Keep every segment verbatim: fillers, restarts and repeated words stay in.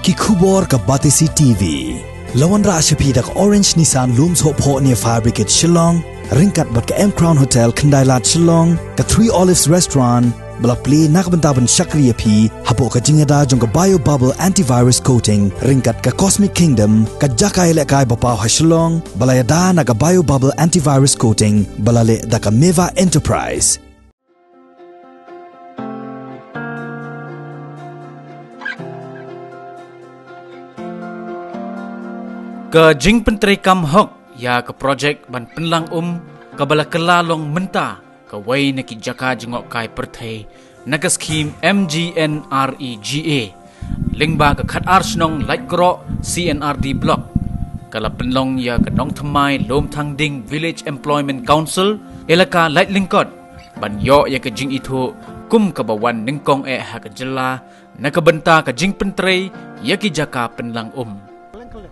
Ki khubor ka Batesi T V. La wanrah sha phi da ka Orange Nissan Lum Sohphoh near Fire Brigade Shillong, ryngkat bad ka M Crown Hotel Khyndailad Shillong, ka Three Olives Restaurant, ba la plie na ka bynta ban shakri ïa phi hapoh ka jingïada jong ka Bio Bubble Antivirus Coating, ryngkat ka Cosmic Kingdom, ka jaka ïalehkai ba paw ha Shillong, ba la ïada na ka Bio Bubble Antivirus Coating, ba la leh da ka Meva Enterprise. Ka jingpyntreikam hok ïa ka projek ban pynlang um kaba la kylla long mynta kawei na ki jaka jngohkai pyrthei na ka skhim M G N R E G A, lyngba ka khatar shnong Laitkroh C&RD Block, ka la pynlong ïa ka Nongthymmai Lumthangding Village Employment Council, Elaka Laitlyngkot, ban ïoh ïa ka jingithuh kum kaba wan nyngkong eh ha ka jylla na ka bynta ka jingpyntrei ïa ki jaka pynlang um.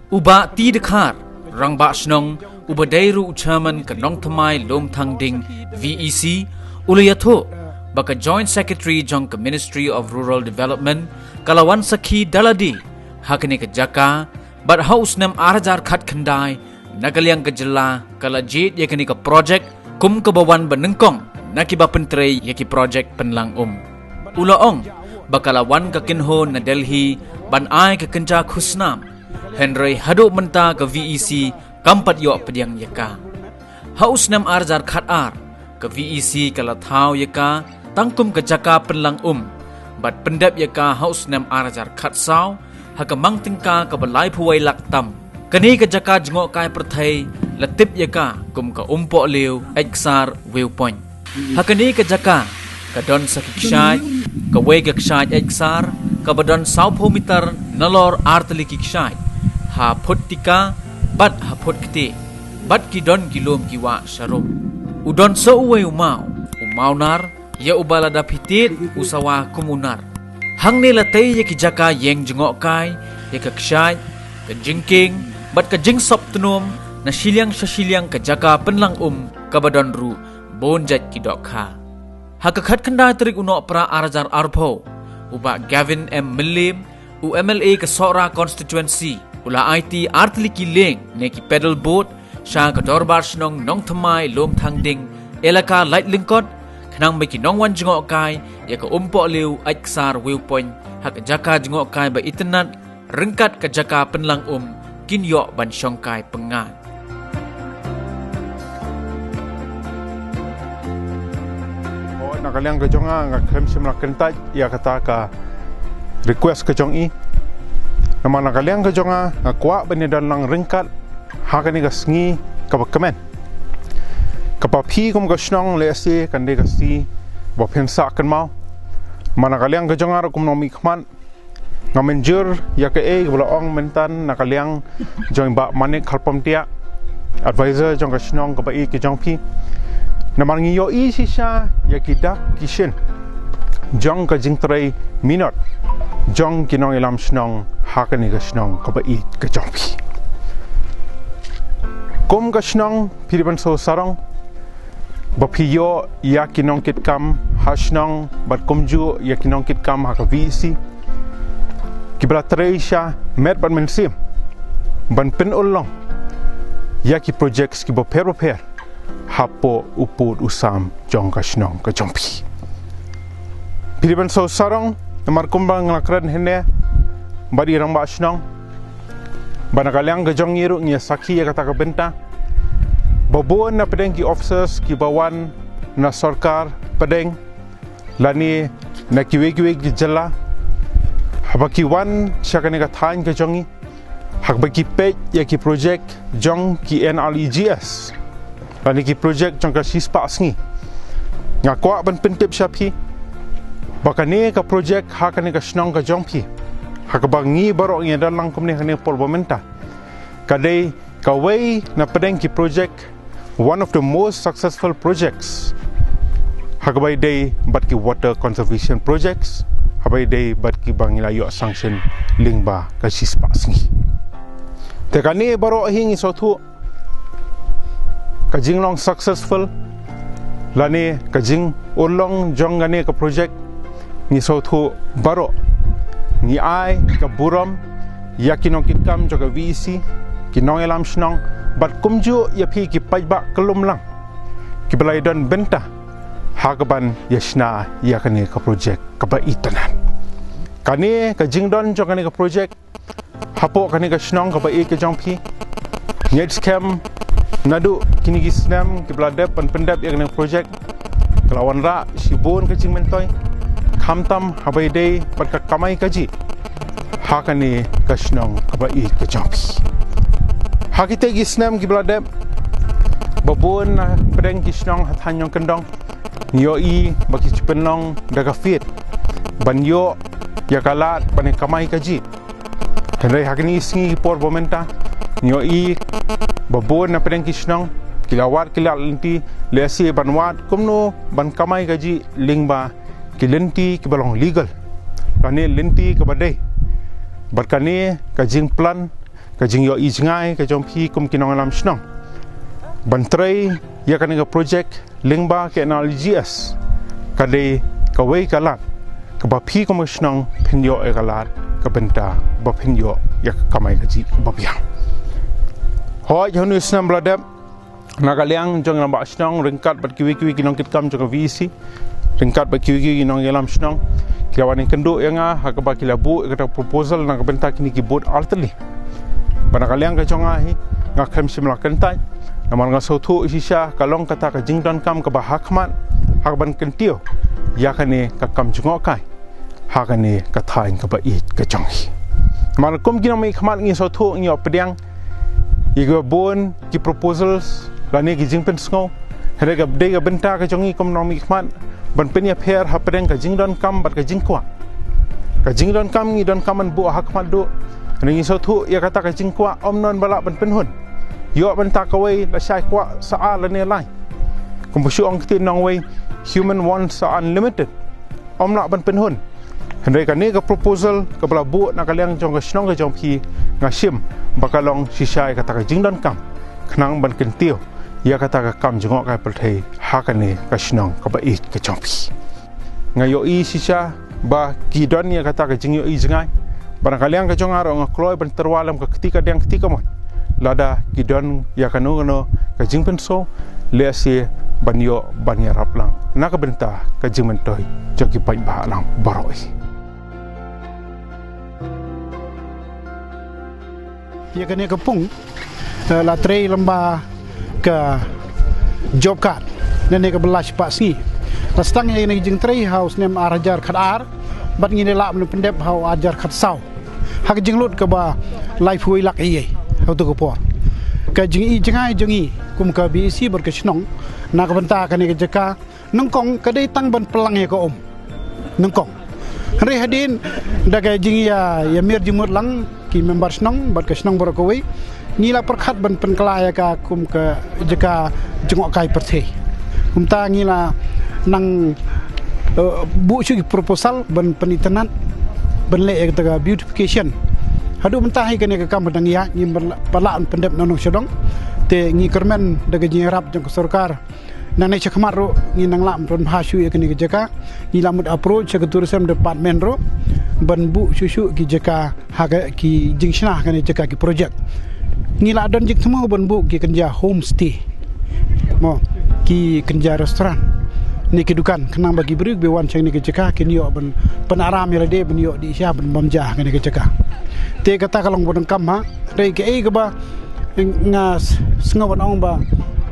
U Bah T Dkhar, Rangbah Shnong, uba dei ruh u Chairman ka Nongthymmai Lumthangding V E C, u la ïathuh ba ka Joint Secretary jong ka Ministry of Rural Development ka la wan sakhi da lade ha kane ka jaka, bad ha u snem ar hajar khatkhyndai, na ka liang ka jylla ka la jied ïa kane ka projek kum kaba wan ba nyngkong na kiba pyntrei ïa ki projek pynlang um. U la ong ba ka la wan ka kynhun na Delhi ban ai ka kynja khusnam, hynrei haduh mynta ka V E C kam pat ïoh pdiang ïa ka. Ha u snem ar hajar khatar, ka V E C ka la thaw ïa ka tang kum ka jaka pynlang um, bad pyndep ïa ka ha u snem ar hajar khatsaw ha ka mang tyngka kaba laiphew wei lak tam. Kane ka jaka jngohkai pyrthei la tip ïa ka kum ka Umpohliew Ait Ksar View Point. Ha kane ka jaka ka don sa ki kshaid, kawei ka kshaid ait ksar kaba don sawphew mitar nalor ar tylli ki kshaid, ha phut tika bad ha phut ktieh, bad ki don ki lum ki wah sharum. U don sa uwei u maw, u mawnar, ïa uba lada phi tied u sawa kum u nar. Hangne la tei ïa ki jaka ïeng jngohkai, ïa ka kshaid, ka jingkieng bad ka jingsop tnum na shiliang sha shiliang ka jaka pynlang um kaba don ruh bun jait ki dohkha. Ha ka khatkhyndai tarik u Nohprah ar hajar arphew, u Bah Gavin M Mylliem, u M L A ka Sohra Constituency, u la aiti ar tylli ki lieng ne ki paddle boat sha ka Dorbar Shnong Nongthymmai Lumthangding, Elaka Laitlyngkot, khnang ba ki nongwan jngohkai ïa ka Umpohliew Ait Ksar View Point ha ka jaka jngohkai ba itynnad, ryngkat ka jaka pynlang um, kin ïoh ban shongkai pyngngad. Oh, na ka liang ka jong nga, nga khlem shym la kyntait ïa kata ka request ka jong i. Namar na ka liang ka jong nga, nga kwah ban ïadon lang ryngkat ha kane ka sngi kaba kmen, kaba phi kum ka shnong lehse kan dei ka sngi ba phin sah kynmaw. Namar na ka liang ka jong nga ruh kum nongmihkhmat, nga mynjur ïa kaei kaba la ong mynta na ka liang jong i Bah Manik Kharpamtiah, advisor jong ka shnong kaba ïeit ka jong phi. Namar ngi ïohi shisha ïa ki dak ki shin jong ka jingtrei minot jong ki nongïalam shnong ha kane ka shnong kaba ïeit ka jong phi. Kum ka shnong, phi dei ban sngewsarong ba phi ïoh ïa ki nongkitkam ha shnong bad kumjuh ïa ki nongkitkam ha ka V E C, kiba la trei sha met bad mynsiem ban pynurlong ïa ki projects kiba pher bapher hapoh u pud u sam jong ka shnong ka jong phi. Phi dei ban sngewsarong, namar kumba nga la kren hynne bad i rangbah shnong, ba na ka liang ka jong ngi ruh ngi sakhi ïa kata ka bynta, ba bun na pdeng ki officers kiba wan na sorkar pdeng lane na kiwei kiwei ki jylla, haba ki wan sha kane ka thaiñ ka jong ngi, haba ki peit ïa ki project jong ki N R E G S lane ki project jong ka shispah sngi, nga kwah ban pyntip sha phi ba kane ka project ha kane ka shnong ka jong phi, ha kaba ngi baroh ngi ïadon lang kumne ha kane por ba mynta, ka dei kawei na pdeng ki project, one of the most successful projects, ha kaba ïadei bad ki water conservation projects, ha kaba ïadei bad kiba ngi la ïoh sanction lyngba ka shispah sngi. Te kane baroh hi ngi sngewthuh ka jinglong successful lane ka jingurlong jong kane ka project, ngi sngewthuh baroh ngi ai ka burom ïa ki nongkitkam jong ka V E C, ki nongïalam shnong, bad kumjuh ïa phi ki paidbah kyllum lang kiba la ïadon bynta ha kaban ïa shna ïa kane ka projek kaba itynnad. Kane ka jingdon jong kane ka projek hapoh kane ka shnong kaba ïeit ka jong phi, ngi skhem naduh kine ki snem kiba la dep ban pyndep ïa kane ka projek, ka la wanrah shibun ka jingmyntoi, khamtam haba ïadei bad ka kamai kajih ha kane ka shnong kaba ïeit ka jong phi. Ha kitei ki snem kiba la dep, ba bun na pdeng ki shnong ha thaiñ Nongkyndong ngi ïohi ba ki shu pynlong da ka fiat ban ïoh ïa ka lad ban ïa kamai kajih. Hynrei ha kine ki sngi ki por ba mynta, ngi ïohi ba bun na pdeng ki shnong ki la wad ki lad lynti, lehse ban wad kumno ban kamai kajih lyngba ki lynti kiba long legal, kane lynti kaba dei. Bad kane ka jingplan, ka jingïohi jngai ka jong phi kum ki nongïalam shnong ban trei ïa kane ka projek lyngba ka N R L G S, ka dei kawei ka lad kaba phi kum ka shnong phin ïoh ïa ka lad ka bynta ba phin ïoh ïa ka kamai kajih kaba biang. Hooid, ha une u snem ba la dep, na ka liang jong ngi rangbah shnong ryngkat bad kiwei kiwei ki nongkitkam jong ka V E C, ryngkat bad kiwei kiwei ki nongïalam shnong, ki la wan ïakynduh ïa nga ha kaba ki la buh ïa kata ka proposal na ka bynta kine ki booth artylli. Bad na ka liang ka jong nga hi, nga khlem shym la kyntait, namar nga sngewthuh shisha ka long kata ka jingdonkam kaba hakhmat ha kaban kyntiew ïa kane ka kam jngohkai ha kane ka thaiñ kaba ïeit ka jong ngi. Namar kum ki nongmihkhmat ngi sngewthuh, ngi ïoh pdiang ïa kiba bun ki proposals lane ki jingpynsngew. Hynrei ka dei ka bynta ka jong ngi kum nongmihkhmat ban pynïapher hapdeng ka jingdonkam bad ka jingkwah. Ka jingdonkam ngi donkam ban buh hakhmat duh, hynrei ngi sngewthuh ïa kata ka jingkwah ym don ba lah ban pynhun. Ïoh mynta kawei, lashai kwah sa ar lane lai. Kumba shu ong ktien nongwei, human wants are unlimited. Ym lah ban pynhun. Hynrei kane ka proposal kaba la buh na ka liang jong ka shnong ka jong phi, nga shim ba ka long shisha ïa kata ka jingdonkam khnang ban kyntiew ïa kata ka kam jngohkai pyrthei ha kane ka shnong kaba ïeit ka jong phi. Nga ïohi shisha ba ki don ïa kata ka jingïohi jngai. Bad na ka liang ka jong nga ruh nga kloi ban tyrwa lem ka kti kadiang kti kamon lada ki don ïa kano kano ka jingpynsaw, lehse ban ïoh ban ïarap lang na ka bynta ka jingmyntoi jong ki paidbah lang baroh hi. Ïa kane ka pung, eh, la trei lyngba ka job card, lane kaba la shiphew sngi. La sdang ïa kane ka jingtrei ha u snem ar hajar khatar, bad ngin ïa lah ban pyndep ha u ar hajar khatsaw ha ka jinglut kaba laiphew wei lak eiei ha kato ka por. Ka jingïohi jngai jong ngi kum ka V E C bad ka shnong na ka bynta kane ka jaka nyngkong ka dei tang ban pynlang ïa ka um nyngkong. Hynrei hadien da ka jingïa, ïa mir jingmut lang ki member shnong bad ka shnong baroh kawei, ngi la pyrkhat ban pynkylla ïa ka kum ka jaka jngohkai pyrthei. Kumta ngi la nang, eh, buh shuh ki proposal ban pynitynnad, ban leh ïa kata ka beautification. Haduh mynta hi kane ka kam ka dang ïaid, ngim pat lah ban pyndep na nong sha dong. Te ngi kyrmen da ka jingïarap jong ka sorkar, nangne shakhmat ruh ngin nang lah ban pynbha shuh ïa kane ka jaka. Ngi la mut approach sha ka tourism department ruh ban buh shuh shuh ki jaka ha ka, ki jingshna ha kane ka jaka, ki project. Ngi la don jingthmu ban buh ki kynja homestay, mo, ki kynja restaurant ne ki dukan, khnang ba ki briew kiba wan sha kane ka jaka kin ïoh ban pynaram ïa lade, ban ïoh dih sha, ban bam ja ha kane ka jaka. Te kata ka long ba donkam ha, hynrei kaei kaba nga s-, sngew ban ong ba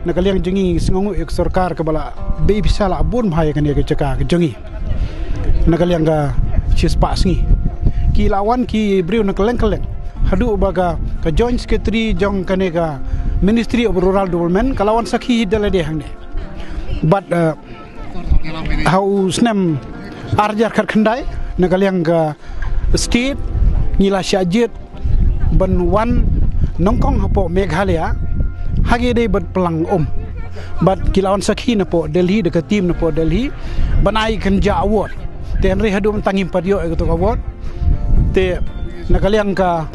na ka liang jong ngi, sngewnguh ïa ka sorkar kaba la bei pisa la bun bha ïa kane ka jaka ka jong ngi na ka liang ka shispah sngi. Ki la wan ki briew na kylleng kylleng, haduh ba ka, ka joint secretary jong kane ka Ministry of Rural Development ka la wan sakhi hi da lade hangne. Bad, eh, ha u snem ar hajar khatkhyndai, na ka liang ka state ngi la shah jied ban wan nyngkong hapoh Meghalaya ha ki dei ban pynlang um. Bad ki la wan sakhi napoh Delhi, da ka team napoh Delhi, ban ai kynja award. Te hynrei haduh mynta ngim pat ïoh ïa kato ka award. Te na ka liang ka,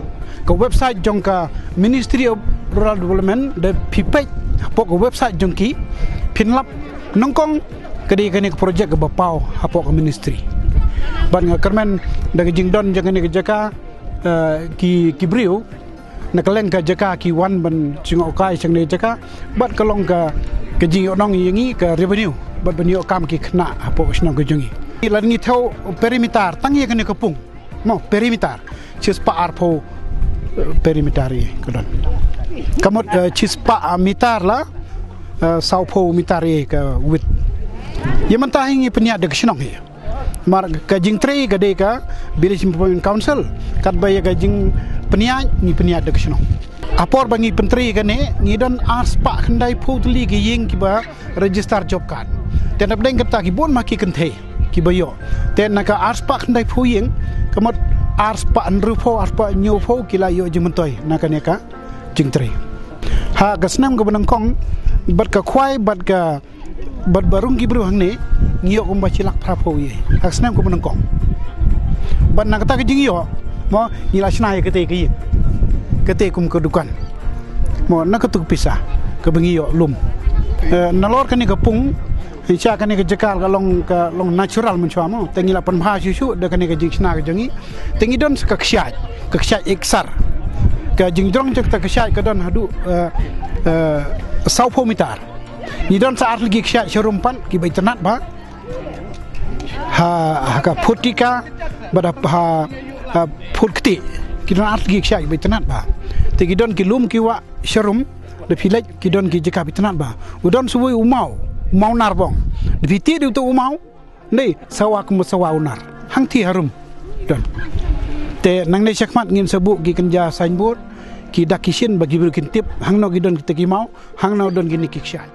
ka website jong ka Ministry of Rural Development, da phi peit hapoh ka website jong ki, phin lap nyngkong ka dei kane ka project kaba paw hapoh ka ministry. Bad nga kyrmen da ka jingdon jong kane ka jaka, Eh, ki, ki briew na ka leng ka jaka ki wan ban jngohkai sha kane ka jaka, bad ka long ka, ka jingïohnong ïa ngi ka revenue, bad ban ïoh kam ki khynnah hapoh shnong ka jong ngi. Lada ngi thew perimeter tang ïa kane ka pung, mo, perimeter, shispah arphew, eh, perimeter ïa ka don. Ka mut, eh, shispah, ah, meter la, eh, sawphew meter ïa ka width. Ïa mynta hi ngi pynïaid da ka shnong hi. Mar ka jingtrei ka dei ka Village Improvement Council, katba ïa ka jingpynïaid ngi pynïaid da ka shnong. Ha por ba ngi pyntrei kane, ngi don arspah khyndaiphew tylli ki ïing kiba register job card. Te na pdeng kata ki bun ma ki kynthei kiba ïoh. Te na ka arspah khyndaiphew ïing, ka mut arspah hynriewphew, arspah hynñiewphew ki la ïoh jingmyntoi na kane ka jingtrei. Ha ka snem kaba nyngkong, bad ka khwai, bad ka, bad ba rung ki briew hangne, ngi ïoh kumba shi lak phraphew ïa. Ha ka snem kaba nyngkong. Bad na kata ka jingïoh, mo, ngi la shna ïa katei ka ïing. Katei kum ka dukan. Mo, na katu ka pisa kaba ngi ïoh lum. Eh, nalor kane ka pung, sha kane ka jaka ka long, ka long natural mynshuwa, mo. Te ngi la pynbha shuh shuh da kane ka jingshna ka jong ngi. Te ngi don sa ka kshaid, ka kshaid iksar. Ka jingjrong jong kata ka kshaid ka don haduh, eh, eh, sawphew meter. Ngi don sa ar tylli ki kshaid sharum pat kiba itynnad bha. Ha, ha ka phut tika, bad ha, ha, ha phut ktieh. Ki don ar tylli ki kshaid kiba itynnad bha. Te ki don ki lum ki wah sharum, da phi leit ki don ki jaka ba itynnad bha. U don sa uwei u maw, u maw narbong. Da phi tih da utu u maw, ne, sawa kum sawa u nar. Hangthie harum. Don. Te nangne shakhmat ngin sa buh ki kynja signboard, ki dak ki shin ba ki briew kin tip hangno ki don kita ki maw, hangno don kine ki kshaid.